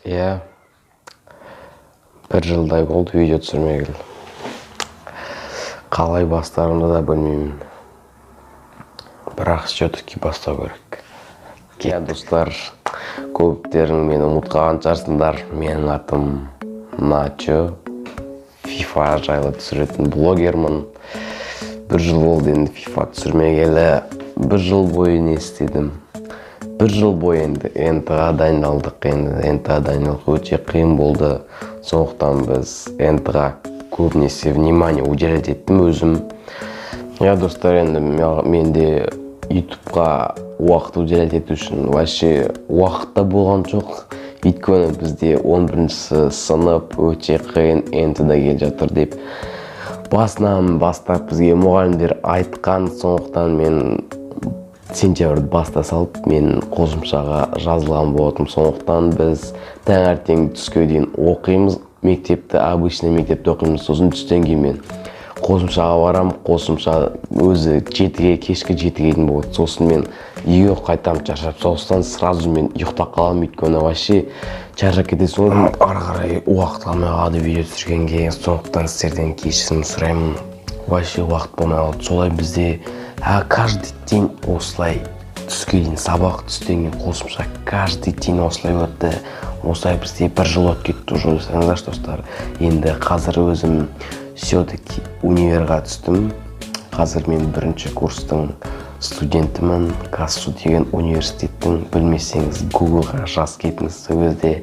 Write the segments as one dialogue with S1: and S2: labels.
S1: Иә, бір жылдай болды видео түсірмегелі. Қалай бастарымды да білмеймін. Бірақ все-таки бастау керек. Иә, достар, көптерің мені ұмытып қалған шығарсыңдар. Менің атым Начо. FIFA жайлы түсіретін блогермін. Бір жыл болды енді FIFA түсірмегелі. Бір жыл бойы не істедім? Бір жыл бойы енді НТ-ға дайындалдық. Енді НТ-ға дайындалдық өте қиын болды. Сондықтан біз НТ-ға көбінесе внимание уделять еттім өзім. Иә, достар, енді менде ютубқа уақыт уделять ету үшін вообще уақыт та болған жоқ. Өйткені бізде 11 сынып өте қиын, НТ да келе жатыр деп басынан бастап бізге мұғалімдер айтқан. Сондықтан мен сентябрьді баста салып, мен қосымшаға жазылған болатынмын. Сондықтан біз таңертең түске дейін оқимыз мектепті, обычный мектепте оқимыз. Сосын түстен кейін мен қосымшаға барамын. Қосымша өзі 7-ге, кешкі 7-ге дейін болады. Сосын мен үйге қайтамын шаршап, сосын сразу мен ұйықтап қаламын, өйткені вообще шаршап кетесің ғой. Ары қарай уақыт қалмай қалады видео түсіргенге. Сондықтан сіздерден кешірім сұраймын, вообще уақыт болмай қалды. Солай бізде каждый день осылай түске дейін сабақ, түстен кейін қосымша, каждый день осылай өтті. Осылай бізде бір жыл өтіп кетті уже, ойласаңыздаршы, достар. Енді қазір өзім все-таки универға түстім. Қазір мен бірінші курстың студентімін КазСУ деген университеттің. Білмесеңіз, гуглға жазып кетіңіз, сол кезде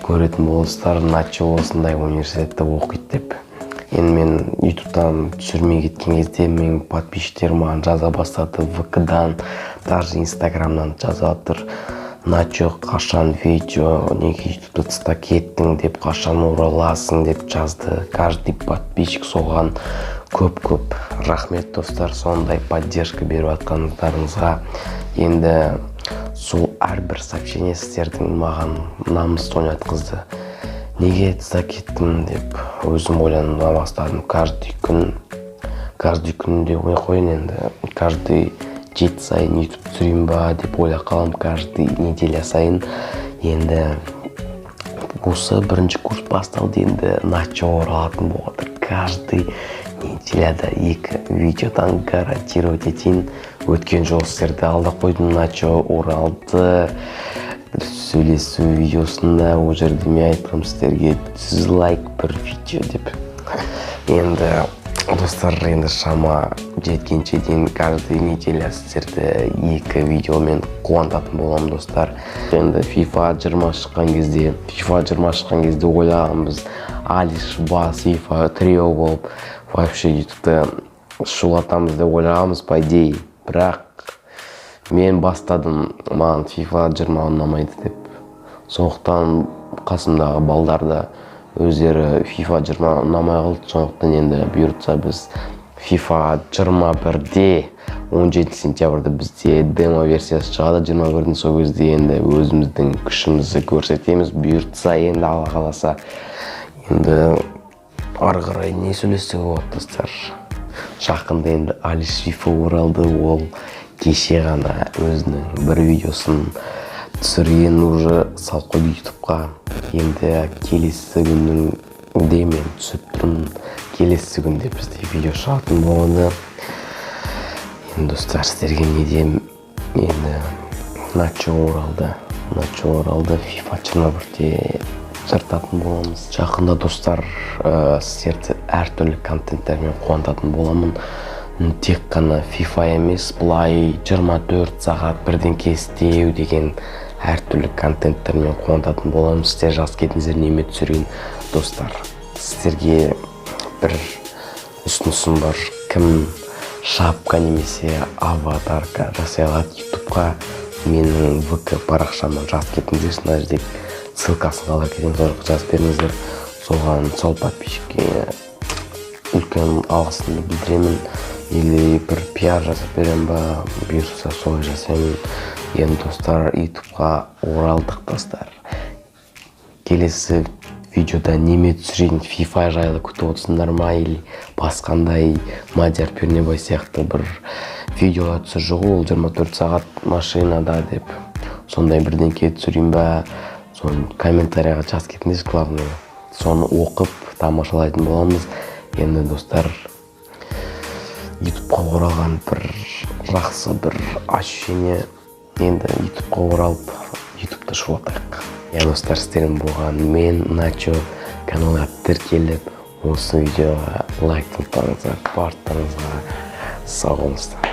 S1: көретін боласыздар, Начо осындай университетте оқиды деп. Енді мен ютубтан түсірмей кеткен кезде менің подписчиктерім маған жаза бастады, ВК-дан, даже инстаграмнан жазып жатыр: «Начо, қашан видео, неге ютубты тастап кеттің?» – деп, «Қашан ораласың?» – деп жазды каждый подписчик. Соған көп көп рахмет, достар, сондай поддержка беріп жатқандарыңызға. Енді сол әрбір сообщение сіздердің маған намыс ойнатқызды. Неге тастап кеттім деп өзім ойлана бастадым. Каждый күн, каждый күн деп ой қояйын, енді каждый 7 сайын ютуб түсірейін ба деп ойлап қаламын, каждый неделя сайын. Енді осы бірінші курс басталды, енді Начо оралатын болады. Каждый неделяда екі видеодан гарантировать етейін. Өткен жолы сіздерді алдап қойдым, Начо оралды сөйлесу видеосында. Ол жерде мен айтқанмын сіздерге 100 лайк, бір видео деп. Енді, достар, енді шама жеткенше дейін каждый неделя сіздерді екі видеомен қуантатын боламын, достар. Енді FIFA 20 шыққан кезде, FIFA 20 шыққан кезде ойлағанбыз, Алиш, Бас, FIFA трио болып вообще ютубты шулатамыз деп ойлағанбыз по идее. Бірақ мен бастадым, маған FIFA 20 ұнамайды деп. Сондықтан қасымдағы балдар да өздері FIFA 20 ұнамай қалды. Сондықтан енді бұйыртса, біз FIFA 21-де, 17 сентябрьда бізде демо версиясы шығады 21-дің. Сол кезде енді өзіміздің күшімізді көрсетеміз, бұйыртса, енді Алла қаласа. Енді ары қарай не сөйлесек болады, достар? Жақында енді Алиш FIFA оралды. Ол кеше ғана өзінің бір видеосын түсірген, уже салып қойды ютубқа. Енді келесі күннің де мен түсіріп тұрмын, келесі күнде бізде видео шығатын болады. Енді, достар, сіздерге не деймін? Енді Начо оралды, Начо оралды, FIFA 21-де жыртатын боламыз жақында, достар. Сіздерді әртүрлі контенттермен қуантатын боламын. Тек қана FIFA емес, былай 24 сағат бірдеңке істеу деген әртүрлі контенттермен қуантатын боламын. Сіздер жазып кетіңіздер, неме түсірейін. Достар, сіздерге бір ұсынысым бар: кім шапка немесе аватарка жасай алады ютубқа, менің ВК парақшама жазып кетіңіздер. Мына жерде ссылкасын қалдырып кетемін, сол жаққа жазып беріңіздер. Соған, сол подписчикке үлкен алғысымды білдіремін или бір пиар жасап беремін ба, бұйырса, солай жасаймын. Енді, достар, ютубқа оралдық. Достар, келесі видеода неме түсірейін? FIFA жайлы күтіп отырсыңдар ма или басқандай Мадияр Пернебай сияқты бір видеолар түсіріп жүр ғой ол, 24 сағат машинада деп, сондай бірдеңке түсірейін ба? Соны комментарийға жазып кетіңдерші, главное, соны оқып тамашалайтын боламыз. Енді, достар, Ютубқа оралған бір жақсы бір ощущение. Енді Ютубқа оралып, Ютубты шулатайық. Иә, достар, сіздермен болған мен, Начо. Каналға тіркеліп, осы видеоға лайк ұмытпаңыздар. Барлықтарыңызға сау болыңыздар.